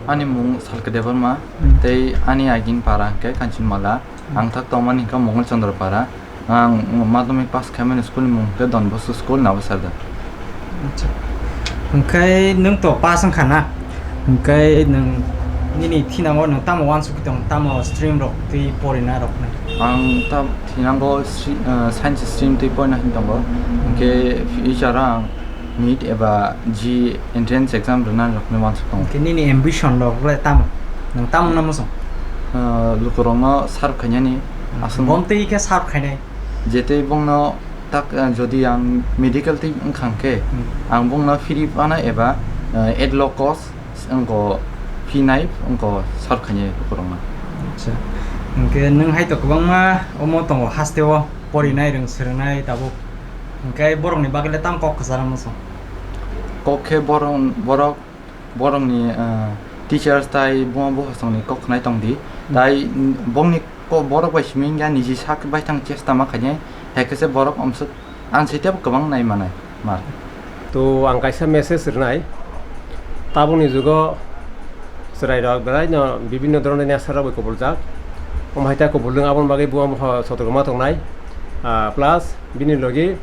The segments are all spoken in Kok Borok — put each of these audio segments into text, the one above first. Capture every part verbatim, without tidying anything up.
Ani mung Salka Debbarma, hmm, tei ani agin para hwnkhe Kanchanmala. Hmm. Ang thak tongmani hwnkhe Mongol Chandra para. Ang madhyamik pass khaimani school ni mung hwnkhe Don Bosco School, Nabasarda. Acha. Hwnkhe nwng to pass wngkha na? Hwnkhe nwng nini thinango nwng tamo uansukgwi tong, tamo stream rok tei porina rok nai? Ang ta thinango sci-, ah, science stream tei porina hin tongo. Hwnkhe future o ang NEET eba JEE entrance exam rwna rokni uansuk tongo. Hwnkhe nini ambition rok le tamo? Nwng tamo wngna muchung? Ah, lukurokno serve khainani aswk. Bong tei khe serve khainai? Jetei bongno tak, ah, jodi ang medical tei wngkha hwnkhe, hmm, ang bongno free phano eba, ah, at low cost wngkho phinai wngkho serve khainai lukurokno. Acha. Hwnkhe nwng hai to kwbangma omo tongo hasteo porinai, hmm, rwng swrwngnai tabuk. Hwnkhe borokni bagwi le tamo kok kwcharo muchung? Kok khe borok, borok, borokni, ah, teachers tai buma buphasongni kok khnai tong di. Hmm. Tai, mm, bongni ko-, borok bai simi wngya niji sak baithang chesta ma khainai, hai khe se borok amswk ang se tebo kwbang nai manai mar. To ang kaisa message rwnai, tabukni jugo chwrairok beraino bibinno dhoronni nasa rok bai kubuljak. Omo hai ta kubul wng aboni bagwi buma bupha sotorkma tongnai. Ah, plus bini logi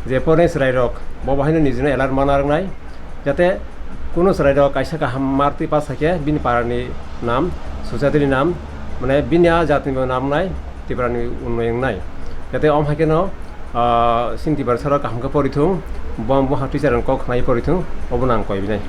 je pornai chwrairok bo bahaino nijino alert ma narwknai, jate kunu chwrairok kaisa kaham mark twi pass hai khe bini parani nam, society ni nam, mane bini a jatini bo nam wngnai, Tiprani unnoi wngnai. Jate om hai kheno, ah, chini Tiprasarok kaham khe porithung, buma bupha teacher rokni kok khnai porithung, obono ang koi binai.